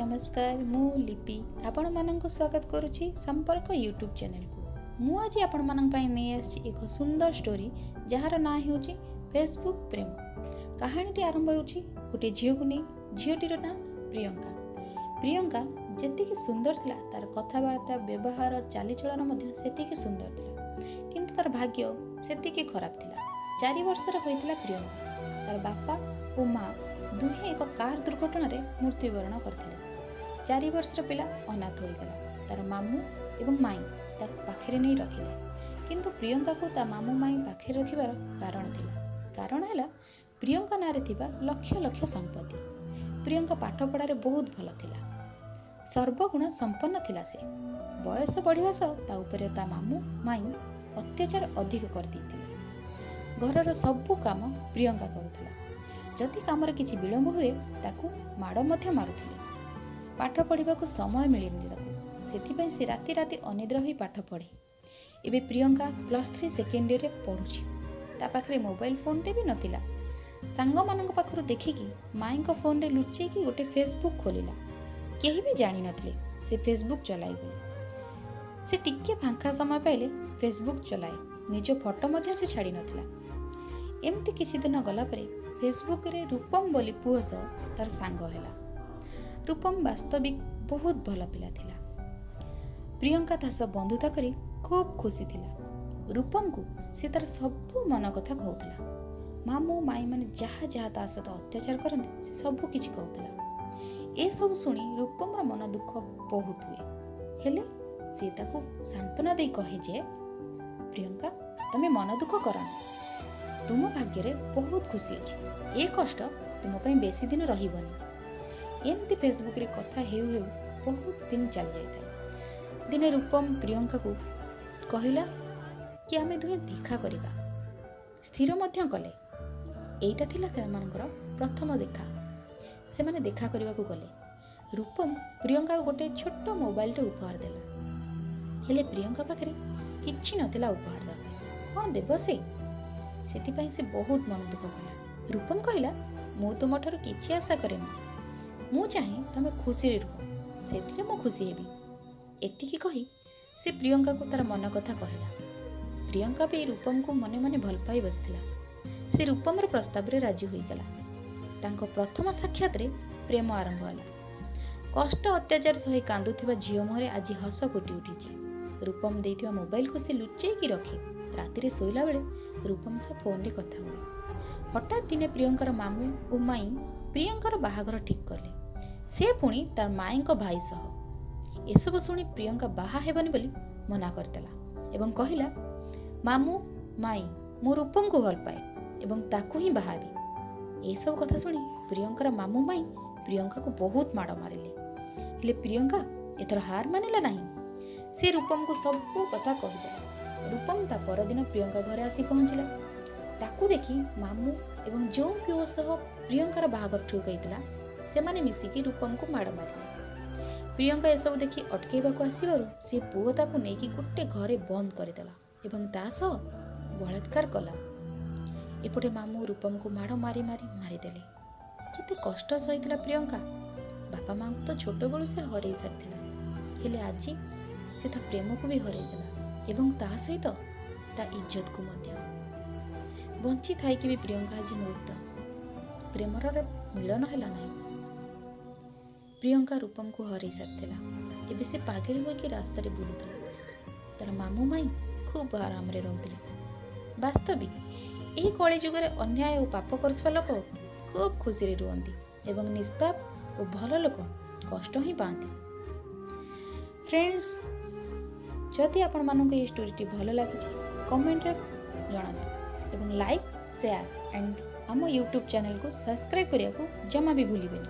ନମସ୍କାର, ମୁଁ ଲିପି ଆପଣମାନଙ୍କୁ ସ୍ୱାଗତ କରୁଛି ସମ୍ପର୍କ ୟୁଟ୍ୟୁବ୍ ଚ୍ୟାନେଲକୁ। ମୁଁ ଆଜି ଆପଣମାନଙ୍କ ପାଇଁ ନେଇ ଆସିଛି ଏକ ସୁନ୍ଦର ଷ୍ଟୋରି, ଯାହାର ନାଁ ହେଉଛି ଫେସବୁକ୍ ପ୍ରେମ। କାହାଣୀଟି ଆରମ୍ଭ ହେଉଛି ଗୋଟିଏ ଝିଅକୁ ନେଇ। ଝିଅଟିର ନାଁ ପ୍ରିୟଙ୍କା। ପ୍ରିୟଙ୍କା ଯେତିକି ସୁନ୍ଦର ଥିଲା, ତାର କଥାବାର୍ତ୍ତା, ବ୍ୟବହାର, ଚାଲିଚଳନ ମଧ୍ୟ ସେତିକି ସୁନ୍ଦର ଥିଲା। କିନ୍ତୁ ତାର ଭାଗ୍ୟ ସେତିକି ଖରାପ ଥିଲା। 4 ବର୍ଷର ହୋଇଥିଲା ପ୍ରିୟଙ୍କା, ତାର ବାପା ଓ ମା ଦୁହେଁ ଏକ କାର୍ ଦୁର୍ଘଟଣାରେ ମୃତ୍ୟୁବରଣ କରିଥିଲେ। 4 ବର୍ଷର ପିଲା ଅନାଥ ହୋଇଗଲା। ତାର ମାମୁଁ ଏବଂ ମାଇଁ ତାକୁ ପାଖରେ ନେଇ ରଖିଲେ। କିନ୍ତୁ ପ୍ରିୟଙ୍କାକୁ ତା ମାମୁଁ ମାଇଁ ପାଖରେ ରଖିବାର କାରଣ ଥିଲା। କାରଣ ହେଲା ପ୍ରିୟଙ୍କା ନାଁରେ ଥିବା ଲକ୍ଷ ଲକ୍ଷ ସମ୍ପତ୍ତି। ପ୍ରିୟଙ୍କା ପାଠପଢ଼ାରେ ବହୁତ ଭଲ ଥିଲା, ସର୍ବଗୁଣ ସମ୍ପନ୍ନ ଥିଲା ସେ। ବୟସ ବଢ଼ିବା ସହ ତା ଉପରେ ତା ମାମୁଁ ମାଇଁ ଅତ୍ୟାଚାର ଅଧିକ କରିଦେଇଥିଲେ। ଘରର ସବୁ କାମ ପ୍ରିୟଙ୍କା କରୁଥିଲା। ଯଦି କାମରେ କିଛି ବିଳମ୍ବ ହୁଏ, ତାକୁ ମାଡ଼ ମଧ୍ୟ ମାରୁଥିଲେ। ପାଠ ପଢ଼ିବାକୁ ସମୟ ମିଳେନି ତାକୁ, ସେଥିପାଇଁ ସେ ରାତି ରାତି ଅନିଦ୍ରା ହୋଇ ପାଠ ପଢ଼େ। ଏବେ ପ୍ରିୟଙ୍କା +3 ସେକେଣ୍ଡ ଇୟର୍ରେ ପଢ଼ୁଛି। ତା ପାଖରେ ମୋବାଇଲ ଫୋନ୍ଟେ ବି ନଥିଲା। ସାଙ୍ଗମାନଙ୍କ ପାଖରୁ ଦେଖିକି ମାଇଁଙ୍କ ଫୋନ୍ରେ ଲୁଚେଇକି ଗୋଟେ ଫେସବୁକ୍ ଖୋଲିଲା। କେହି ବି ଜାଣିନଥିଲେ ସେ ଫେସବୁକ୍ ଚଲାଏ ବୋଲି। ସେ ଟିକେ ଫାଙ୍କା ସମୟ ପାଇଲେ ଫେସବୁକ୍ ଚଲାଏ। ନିଜ ଫଟୋ ମଧ୍ୟ ସେ ଛାଡ଼ି ନଥିଲା। ଏମିତି କିଛି ଦିନ ଗଲା ପରେ ଫେସବୁକ୍ରେ ରୂପମ ବୋଲି ପୁଅ ସହ ତାର ସାଙ୍ଗ ହେଲା। ରୂପମ ବାସ୍ତବିକ ବହୁତ ଭଲ ପିଲା ଥିଲା। ପ୍ରିୟଙ୍କା ତା ସହ ବନ୍ଧୁତା କରି ଖୁବ୍ ଖୁସି ଥିଲା। ରୂପମକୁ ସେ ତାର ସବୁ ମନ କଥା କହୁଥିଲା। ମାମୁଁ ମାଇଁମାନେ ଯାହା ଯାହା ତା ସହିତ ଅତ୍ୟାଚାର କରନ୍ତି, ସେ ସବୁ କିଛି କହୁଥିଲା। ଏସବୁ ଶୁଣି ରୂପମର ମନ ଦୁଃଖ ବହୁତ ହୁଏ। ହେଲେ ସେ ତାକୁ ସାନ୍ତ୍ୱନା ଦେଇ କହେ ଯେ, ପ୍ରିୟଙ୍କା, ତମେ ମନ ଦୁଃଖ କରନି, ତୁମ ଭାଗ୍ୟରେ ବହୁତ ଖୁସି ଅଛି, ଏ କଷ୍ଟ ତୁମ ପାଇଁ ବେଶୀ ଦିନ ରହିବନି। ଏମିତି ଫେସବୁକ୍ରେ କଥା ହେଉ ହେଉ ବହୁତ ଦିନ ଚାଲି ଯାଇଥାଏ। ଦିନେ ରୂପମ ପ୍ରିୟଙ୍କାକୁ କହିଲା କି ଆମେ ଦୁହେଁ ଦେଖା କରିବା। ସ୍ଥିର ମଧ୍ୟ କଲେ। ଏଇଟା ଥିଲା ସେମାନଙ୍କର ପ୍ରଥମ ଦେଖା। ସେମାନେ ଦେଖା କରିବାକୁ ଗଲେ। ରୂପମ ପ୍ରିୟଙ୍କାକୁ ଗୋଟେ ଛୋଟ ମୋବାଇଲଟେ ଉପହାର ଦେଲା। ହେଲେ ପ୍ରିୟଙ୍କା ପାଖରେ କିଛି ନଥିଲା ଉପହାର ଦେବା ପାଇଁ। କ'ଣ ଦେବ ସେ? ସେଥିପାଇଁ ସେ ବହୁତ ମନ ଦୁଃଖ କଲା। ରୂପମ କହିଲା, ମୁଁ ତୁମଠାରୁ କିଛି ଆଶା କରେନି, ମୁଁ ଚାହେଁ ତମେ ଖୁସିରେ ରୁହ, ସେଥିରେ ମୁଁ ଖୁସି ହେବି। ଏତିକି କହି ସେ ପ୍ରିୟଙ୍କାକୁ ତାର ମନ କଥା କହିଲା। ପ୍ରିୟଙ୍କା ବି ରୂପମକୁ ମନେ ମନେ ଭଲ ପାଇ ବସିଥିଲା। ସେ ରୂପମର ପ୍ରସ୍ତାବରେ ରାଜି ହୋଇଗଲା। ତାଙ୍କ ପ୍ରଥମ ସାକ୍ଷାତରେ ପ୍ରେମ ଆରମ୍ଭ ହେଲା। କଷ୍ଟ ଅତ୍ୟାଚାର ସହି କାନ୍ଦୁଥିବା ଝିଅ ମୁହଁରେ ଆଜି ହସ ଫୁଟି ଉଠିଛି। ରୂପମ ଦେଇଥିବା ମୋବାଇଲକୁ ସେ ଲୁଚେଇକି ରଖେ। ରାତିରେ ଶୋଇଲା ବେଳେ ରୂପମ ସହ ଫୋନ୍ରେ କଥା ହୁଏ। ହଠାତ୍ ଦିନେ ପ୍ରିୟଙ୍କାର ମାମୁଁ ଓ ମାଇଁ ପ୍ରିୟଙ୍କାର ବାହାଘର ଠିକ୍ କଲେ, ସେ ପୁଣି ତାର ମାଇଁଙ୍କ ଭାଇ ସହ। ଏସବୁ ଶୁଣି ପ୍ରିୟଙ୍କା ବାହା ହେବନି ବୋଲି ମନା କରିଦେଲା ଏବଂ କହିଲା, ମାମୁଁ ମାଇଁ, ମୁଁ ରୂପମକୁ ଭଲ ପାଏ ଏବଂ ତାକୁ ହିଁ ବାହା ହେବି। ଏସବୁ କଥା ଶୁଣି ପ୍ରିୟଙ୍କାର ମାମୁଁ ମାଇଁ ପ୍ରିୟଙ୍କାକୁ ବହୁତ ମାଡ଼ ମାରିଲେ। ହେଲେ ପ୍ରିୟଙ୍କା ଏଥର ହାର ମାନିଲା ନାହିଁ। ସେ ରୂପମକୁ ସବୁ କଥା କହିଦେଲା। ରୂପମ ତା ପରଦିନ ପ୍ରିୟଙ୍କା ଘରେ ଆସି ପହଞ୍ଚିଲା। ତାକୁ ଦେଖି ମାମୁଁ ଏବଂ ଯେଉଁ ପୁଅ ସହ ପ୍ରିୟଙ୍କାର ବାହାଘର ଠିକ୍ ହୋଇଥିଲା, ସେମାନେ ମିଶିକି ରୂପମକୁ ମାଡ଼ ମାରିଲେ। ପ୍ରିୟଙ୍କା ଏସବୁ ଦେଖି ଅଟକେଇବାକୁ ଆସିବାରୁ ସେ ପୁଅ ତାକୁ ନେଇକି ଗୋଟେ ଘରେ ବନ୍ଦ କରିଦେଲା ଏବଂ ତା ସହ ବଳାତ୍କାର କଲା। ଏପଟେ ମାମୁଁ ରୂପମକୁ ମାଡ଼ ମାରି ମାରି ମାରିଦେଲେ। କେତେ କଷ୍ଟ ସହିଥିଲା ପ୍ରିୟଙ୍କା। ବାପା ମାଆଙ୍କୁ ତ ଛୋଟବେଳୁ ସେ ହରେଇ ସାରିଥିଲା, ହେଲେ ଆଜି ସେ ତା ପ୍ରେମକୁ ବି ହରେଇଦେଲା ଏବଂ ତା ସହିତ ତା ଇଜ୍ଜତକୁ ମଧ୍ୟ। ବଞ୍ଚି ଥାଇକି ବି ପ୍ରିୟଙ୍କା ଆଜି ମୃତ। ପ୍ରେମର ମିଳନ ହେଲା ନାହିଁ। ପ୍ରିୟଙ୍କା ରୂପମକୁ ହରେଇ ସାରିଥିଲା। ଏବେ ସେ ପାଗଳି ହୋଇକି ରାସ୍ତାରେ ବୁଲୁଥିଲା। ତାର ମାମୁଁ ମାଇଁ ଖୁବ୍ ଆରାମରେ ରହୁଥିଲେ। ବାସ୍ତବିକ ଏହି କଳିଯୁଗରେ ଅନ୍ୟାୟ ଓ ପାପ କରୁଥିବା ଲୋକ ଖୁବ୍ ଖୁସିରେ ରୁହନ୍ତି ଏବଂ ନିଷ୍ପାପ ଓ ଭଲ ଲୋକ କଷ୍ଟ ହିଁ ପାଆନ୍ତି। ଫ୍ରେଣ୍ଡସ୍, ଯଦି ଆପଣମାନଙ୍କୁ ଏହି ଷ୍ଟୋରିଟି ଭଲ ଲାଗିଛି, କମେଣ୍ଟରେ ଜଣାନ୍ତୁ ଏବଂ ଲାଇକ୍, ସେୟାର ଆଣ୍ଡ ଆମ ୟୁଟ୍ୟୁବ୍ ଚ୍ୟାନେଲକୁ ସବସ୍କ୍ରାଇବ୍ କରିବାକୁ ଜମା ବି ଭୁଲିବେନି।